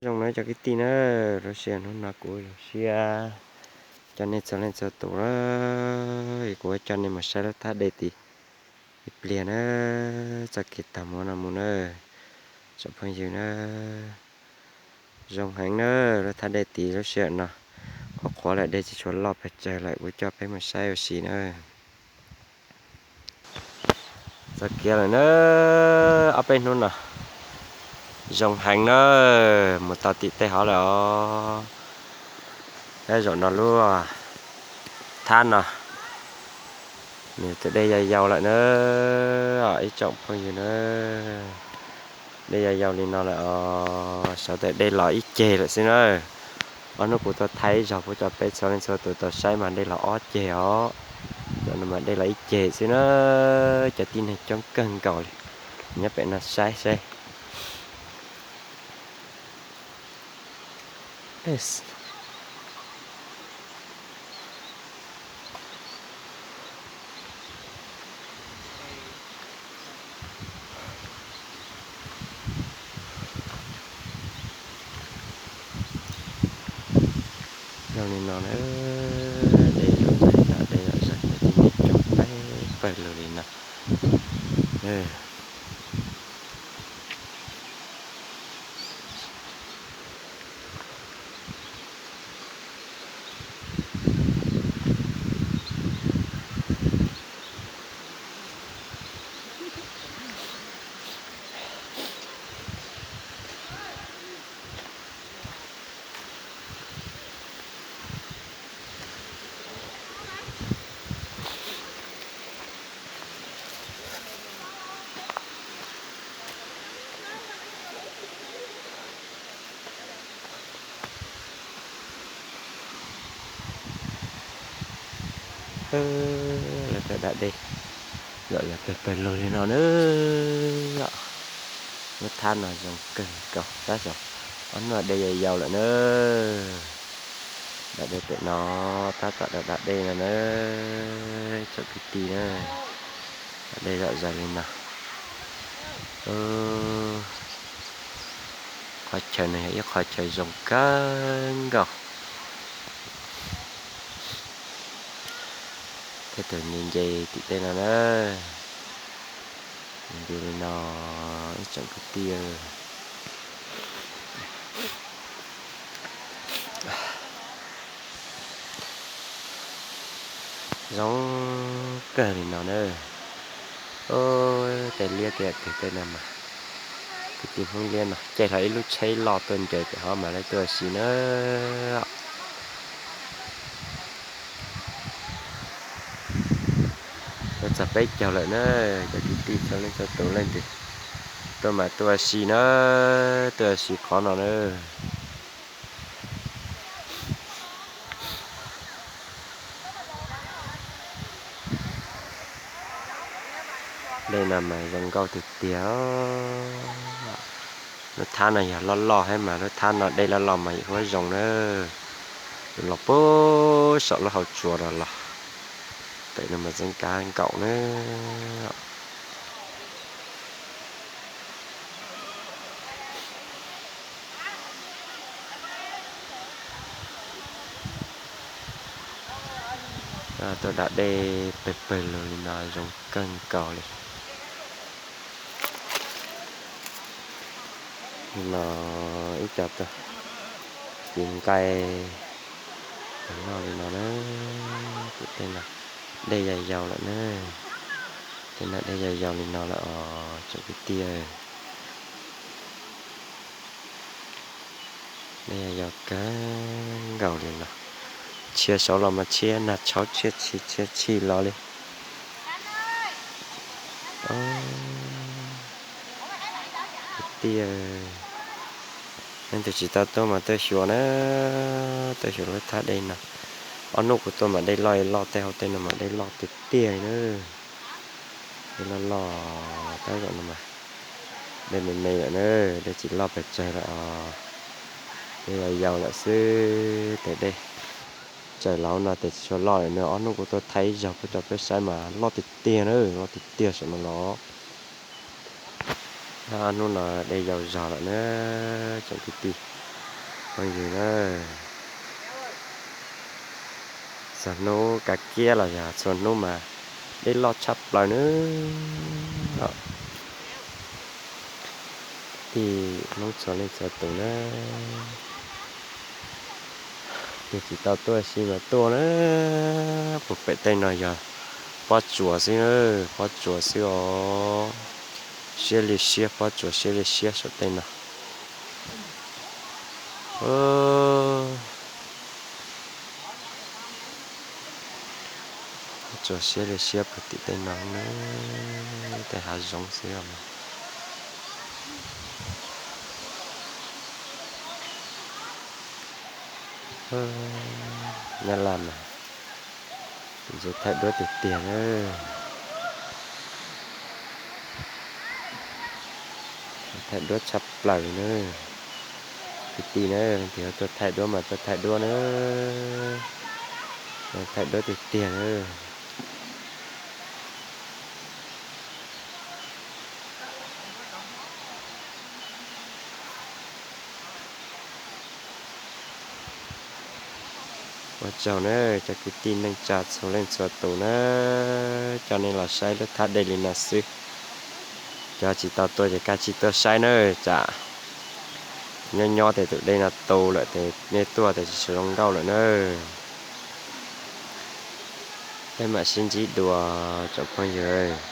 Zoo na cov kwv tij na, lub sij hawm hnub no kuv zoo siab coj nej txhua leej txhua tus na, kuv coj nej mus saib lub thaj dej tim ib pliag na, txoj kev tag mus no mus na, tsoom phooj ywg na. Zoo heev na, lub thaj dej tim lub sij hawm no qhuav qhuav lawm, dej tsis tshua loj pes tsawg lawm, kuv coj peb mus saib ua si na. Txoj kev lawm na, ob peb hnub no zoo heev na, mus tau tim tej hov lawm os. Zaum no lub thaj no nws tus dej yau yau lawm na, ib tsoom phooj ywg na. Dej yau yau li no lawm os, sawv daws dej los ib ceg lawm xwb na. Ob hnub kuv tuaj thaij ib zaug pub rau peb txhua leej txhua tus tau saib mas dej los ob ceg os. Zaum no mas dej los ib ceg xwb na, cov tib neeg coob kawg nkaus li, nyob pem no saib seb. Zoo li no na, dej zom zaws, dej zom zaws, cov tib neeg coob pawg lug li no. Lawv tuaj da dej zom zaws pawg pawg lug li no na. Lub thaj no zoo kawg nkaus, tab sis ob hnub no dej yau yau lawm na. Da dej pem no, tab tom da da dej no na, tsoom kwv tij na. Da dej zom zaws li no. Qhov chaw no yog ib qhov chaw zoo kawg nkaus. Tej tus nce nce tim tej no na. Nce li no, ib tsoom kwv tij. Zoo kawg li no na. Tej liab tej twg tej no mas, kwv tij Hmoob liab no caij hlo ib lub tsheb loj tuaj ncaws pem hov mas lawv tuaj ua si na. Tuaj txog peb caug lawm na, cov kwv tij txhua leej txhua tus leej twg tuaj mas tuaj ua si na, tuaj ua si qhov no na. Dej no mas zoo nkauj tiag tiag. Lub thab no yog loj loj thiab mas, lub thab no dej loj loj mas yim huab zoo na. Los puag saum lub hauv tsua no los, pem no mas txeeb kab nkaum na. Tuaj da dej pawg pawg lug li no zoo kawg nkaus li. No ib co tuaj tiv nqaij noj li no na. Tej no dej yau yau lawm na. Tej no dej yau yau li no lawm os tsoom kwv tij. Dej yau yau kawg nkaus li no. Tshiab saud los mas tshiab nag tshauv tshiab tshis tshiab tshis los li. Kwv tij, leej twg tsis tau tuaj mas tuaj xyuas na, tuaj xyuas lub thaj dej no. Ob hnub kuv tuaj mas dej loj loj, tej hauv tej no mas dej loj tiag tiag li na. Dej loj loj, tab zaum no mas dej me me lawm na, dej tsis loj pes tsawg lawm os. Dej yau yau lawm xwb, tes dej tsaws los no tes tsis tshua loj lawm na. Ob hnub kuv tuaj thaij ib zaug pub rau peb saib mas loj tiag tiag na, loj tiag tiag saum no los. Ob hnub no dej yau zog lawm na tsoom kwv tij. Phooj ywg na, txhua hnub kav kiab los yog txhua hnub mas dej loj tshaj plaws na. Kwv tij Hmoob txhua leej txhua tus na, tus tsis tau tuaj ua si mas tuaj na. Puag pem tej no yog pob tsuas xwb na, pob tsuas xwb os. Siab li siab, pob tsuas siab li siab saum tej no. Pob tsuas siab li siab puag tim tej no na, tej hav zoov xwb os. Nyab Laj mas thaij duab tiag tiag na. Thaij duab tshaj plaws li na. Kwv tij na, leej twg tuaj thaij duab mas tuaj thaij duab na. Thaij duab tiag tiag na. Ua tsaug na cov kwv tij neej tsa txhua leej txhua tus na, coj nej los saib lub thaj dej li no xwb. Cov tsis tau tuaj ces kav tsij tuaj saib na, tsam nyob nyob tej tus dej no tu lawm ces nej tuaj ces tsis zoo nkauj lawm na. Peb mam sib ntsib dua tsoom phooj ywg.